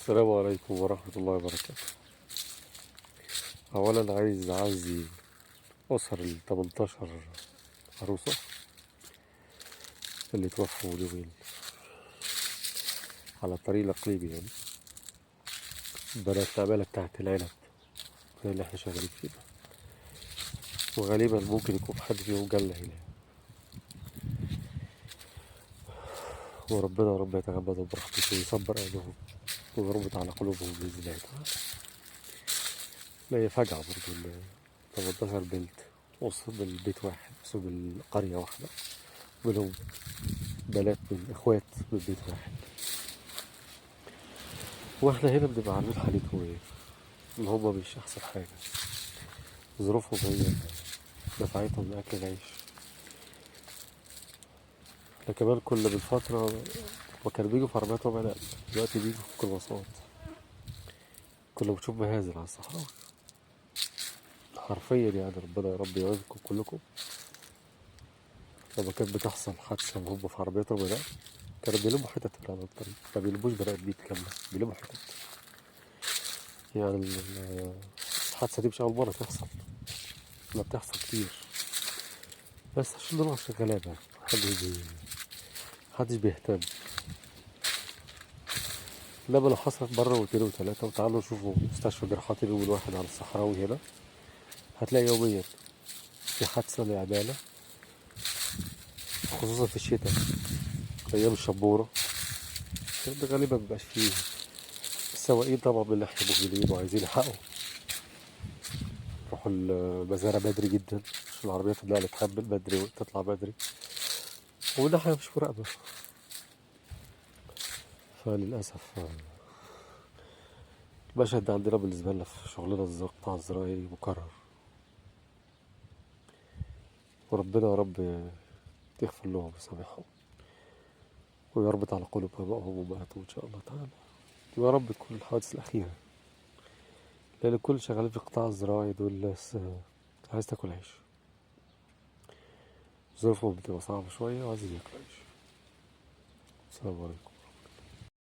السلام عليكم ورحمة الله وبركاته. أولا عايز أعزي أسر ال 18 عروسة اللي توفوا اليومين على الطريق الإقليمي، يعني بنات العمالة بتاعت العنب اللي احنا شغالين فيه ده، وغالبا ممكن يكون حد فيهم جالنا هنا، وربنا يا رب يتغمدهم برحمته ويصبر أهلهم ويربط على قلوبهم بإذن الله تعالى. لا هي فجعة برضو إن 18 بنت وصلوا من بيت واحد، وصلوا من قرية واحدة، منهم بنات من إخوات من بيت واحد. وإحنا هنا بنبقى عارفين حالتهم إيه، إن هما مش أحسن حاجة، ظروفهم هي اللي دفعتهم لأكل العيش. إحنا كمان كنا من فترة وكانوا بيجوا في عربيات ربع نقل، دلوقتي بيجوا في ميكروباصات. كنا بنشوف مهازل على الصحراء حرفيا، يعني ربنا يا رب يعينكم كلكم. لما كانت بتحصل حادثة وهم في عربيات ربع نقل كانوا بيلموا حتت من على الطريق، ما بيلموش بني آدمين كاملة، بيلموا حتت. يعني الحادثة دي مش أول مرة تحصل، لا بتحصل كتير، بس عشان دول عشان غلابة، محدش بيهتم. إنما لو حصلت مرة واتنين وتلاتة، وتعالوا شوفوا مستشفى جراحات اليوم الواحد على الصحراوي هنا، هتلاقي يوميا في حادثة لعمالة، خصوصا في الشتاء أيام الشبورة. ده غالبا مبيبقاش فيه السواقين طبعا من ناحية مهملين وعايزين يحققوا، يروحوا المزارع بدري جدا عشان العربيات النقل تحمل بدري وتطلع بدري، ومن ناحية مفيش مراقبة. فللأسف المشهد ده عندنا بالنسبة لنا في شغلنا القطاع الزراعي مكرر، وربنا يا رب يغفر لهم ويسامحهم ويربط على قلوب آبائهم وأمهاتهم إن شاء الله تعالى، ويا رب تكون الحوادث الأخيرة، لأن كل شغالين في القطاع الزراعي دول ناس عايز تاكل عيش، ظروفهم بتبقى صعبة شوية وعايزين ياكلوا عيش. السلام عليكم.